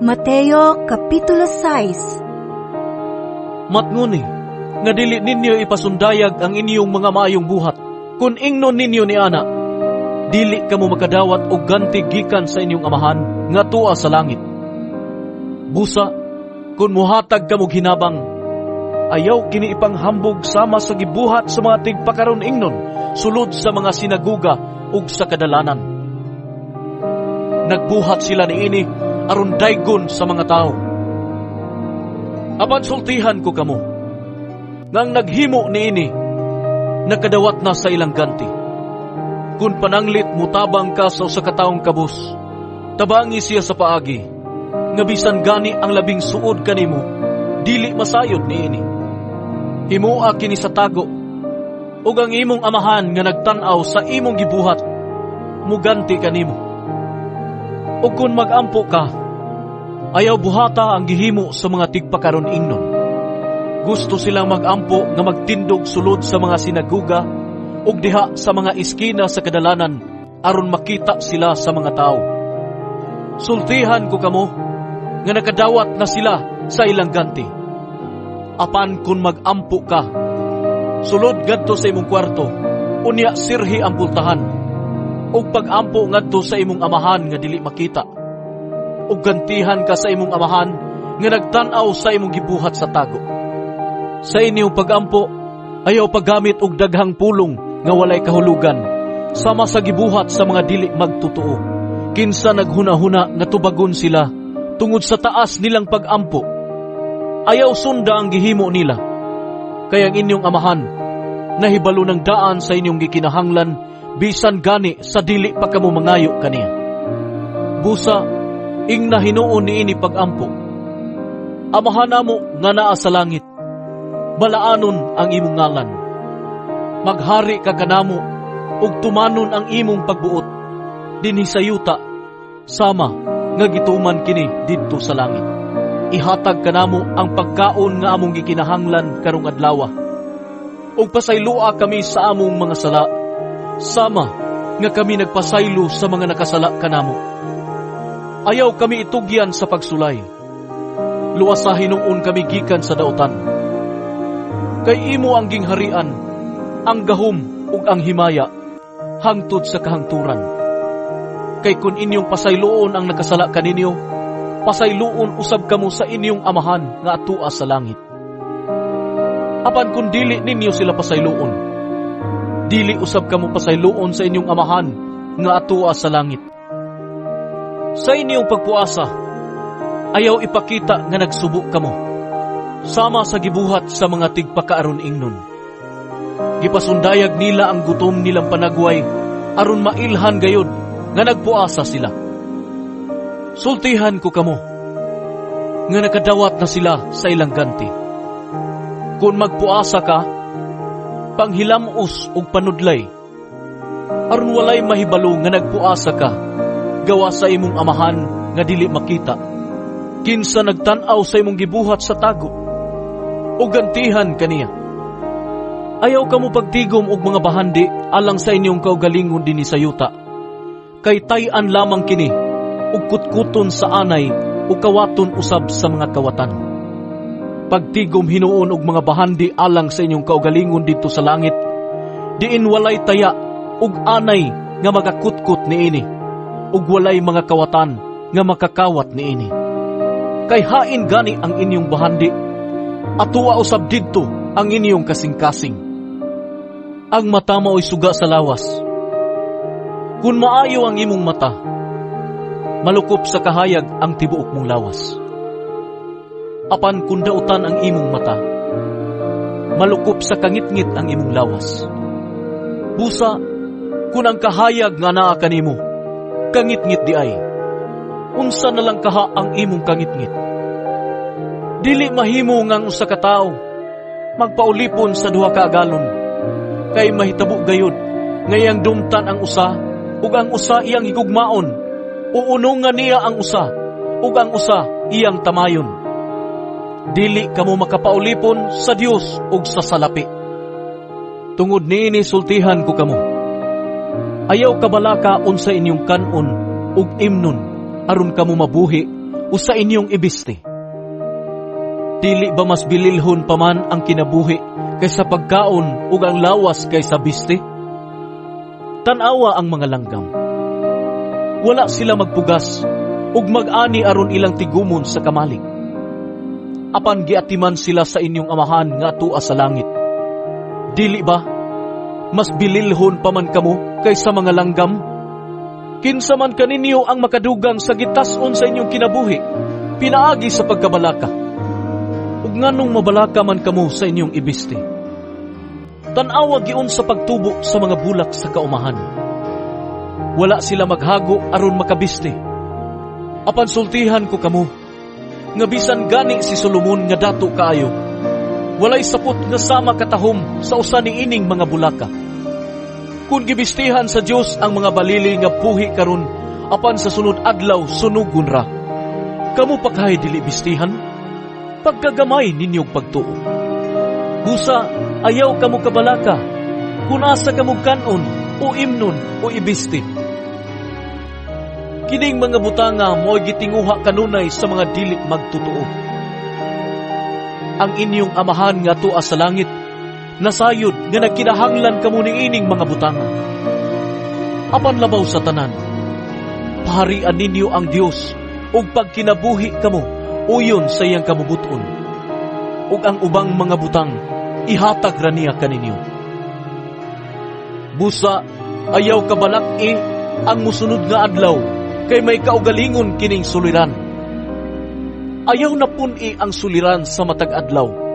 Mateo Kapitulo 6. Matnguni, nga dili ninyo ipasundayag ang inyong mga maayong buhat. Kung ingnon ninyo ni ana, dili kamo makadawat og ganti gikan sa inyong Amahan nga tuwa sa langit. Busa, kung muhatag kamo hinabang, ayaw kini ipanghambog sama sa gibuhat sa mga tigpakaron ingnon sulod sa mga sinaguga ug sa kadalanan. Nagbuhat sila niini aron daygon sa mga tao. Apan sultihan ko kamo, nga ang naghimo niini, nakadawat na sa ilang ganti. Kung pananglit mutabang ka sa usa ka taong kabus, tabangi siya sa paagi, nga bisan gani ang labing suod kanimo, dili masayod niini. Himoa kini sa tago, ug ang imong Amahan nga nagtan-aw sa imong gibuhat, muganti kanimo. Ug kung mag-ampo ka, ayaw buhata ang gihimo sa mga tigpakaron ingnon. Gusto silang mag-ampo nga magtindog sulod sa mga sinaguga ug diha sa mga iskina sa kadalanan aron makita sila sa mga tao. Sultihan ko kamo nga nakadawat na sila sa ilang ganti. Apan kung mag-ampo ka, sulod ngadto sa imong kwarto, unya sirhi ang pultahan, ug pag-ampo ngadto sa imong Amahan nga dili makita. Ug gantihan ka sa imong Amahan nga nagtan-aw sa imong gibuhat sa tago. Sa inyong pag-ampo, ayaw paggamit og daghang pulong nga walay kahulugan, sama sa gibuhat sa mga dili magtotoo. Kinsa naghuna-huna nga tubagon sila tungod sa taas nilang pag-ampo. Ayaw sunda ang gihimo nila. Kay ang inyong Amahan, nahibalo ng daan sa inyong gikinahanglan, bisan gani sa dili pa kamo mangayo kaniya. Busa, ingna hinuon niini pag-ampo: Amahan namo nga naa sa langit, balaanon ang imong ngalan. Maghari ka kanamo ug tumanon ang imong pagbuot dinhi sa yuta sama nga gituman kini didto sa langit. Ihatag kanamo ang pagkaon nga among gikinahanglan karong adlaw. Ug pasayloa kami sa among mga sala, sama nga kami nagpasaylo sa mga nakasala kanamo. Ayaw kami itugyan sa pagsulay. Luwasa hinuon kami gikan sa dautan. Kay imo ang gingharian, ang gahom ug ang himaya, hangtod sa kahangturan. Kay kung inyong pasayloon ang nakasala kaninyo, pasayloon usab kamo sa inyong Amahan nga atua sa langit. Apan kung dili ninyo sila pasayloon, dili usab kamo pasayloon sa inyong Amahan nga atua sa langit. Sa inyong pagpuasa, ayaw ipakita nga nagsubo kamo, sama sa gibuhat sa mga tigpakaaron ingnon. Gipasundayag nila ang gutom nilang panagway aron mailhan gayod nga nagpuasa sila. Sultihan ko kamo nga nakadawat na sila sa ilang ganti. Kung magpuasa ka, panghilamos ug panudlay, aron walay mahibalo nga nagpuasa ka, gawa sa imong Amahan nga dili makita. Kinsa nagtan-aw sa imong gibuhat sa tago, ug gantihan kaniya. Ayaw kamo pagtigom og mga bahandi alang sa inyong kaugalingon dinhi sa yuta. Kay tay-an lamang kini ug kutkuton sa anay ug kawaton usab sa mga kawatan. Pagtigom hinuon og mga bahandi alang sa inyong kaugalingon didto sa langit, diin walay taya ug anay nga magakutkot niini, ug walay mga kawatan nga makakawat niini. Kay hain gani ang inyong bahandi, atua usab didto ang inyong kasing-kasing. Ang mata mao'y suga sa lawas. Kung maayo ang imong mata, malukop sa kahayag ang tibuok mong lawas. Apan kung dautan ang imong mata, malukop sa kangitngit ang imong lawas. Busa, kung ang kahayag nga naa kanimo, kangitngit diay, unsa na lang kaha ang imong kangitngit? Dili mahimo nga ang usa ka tawo magpaulipon sa duha ka agalon, kay mahitabo gayud nga iyang dumtan ang usa ug ang usa iyang higugmaon, o unungan niya ang usa ug ang usa iyang tamayon. Dili kamo makapaulipon sa Dios ug sa salapi. Tungod niini sultihan ko kamo, ayaw kabalaka unsa inyong kan-on ug imnon aron kamo mabuhi o sa inyong ibisti? Dili ba mas bililhon pa man ang kinabuhi kaysa pagkaon ug ang lawas kaysa bisti? Tan-awa ang mga langgam. Wala sila magpugas ug mag-ani aron ilang tigumon sa kamalig. Apan giatiman sila sa inyong amahan nga atua sa langit. Dili ba mas bililhon pa man kamo kaysa mga langgam? Kinsa man kaninyo ang makadugang sa gitas-on sa inyong kinabuhi, pinaagi sa pagkabalaka? Ug nganong mabalaka man kamo sa inyong ibisti? Tan-awa giun sa pagtubo sa mga bulak sa kaumahan. Wala sila maghago aron makabisti. Apan sultihan ko kamo, nga bisan gani si Solomon nga dato kaayo, walay sapot nga sama katahom sa usa niining mga bulaka. Kung gibistihan sa Dios ang mga balili nga puhi karon, apan sa sunod adlaw sunugon ra. Kamo pa kay dili bistihan? Pagkagamay ninyong pagtuo. Busa, ayaw kamo kabalaka, kung asa kamo kanon, o imnon, o ibisti. Kining mga butanga mo'y gitinguha kanunay sa mga dili magtotoo. Ang inyong amahan nga atua sa langit, nasayod nga nagkinahanglan kamo niining mga butanga. Apan labaw sa tanan, paharian ninyo ang Dios ug pagkinabuhi kamo uyon sa iyang kamubuton. Ug ang ubang mga butang ihatag ra niya kaninyo. Busa, ayaw kabalak-i ang musunod nga adlaw kay may kaugalingon kining suliran. Ayaw na pun-i ang suliran sa matag adlaw.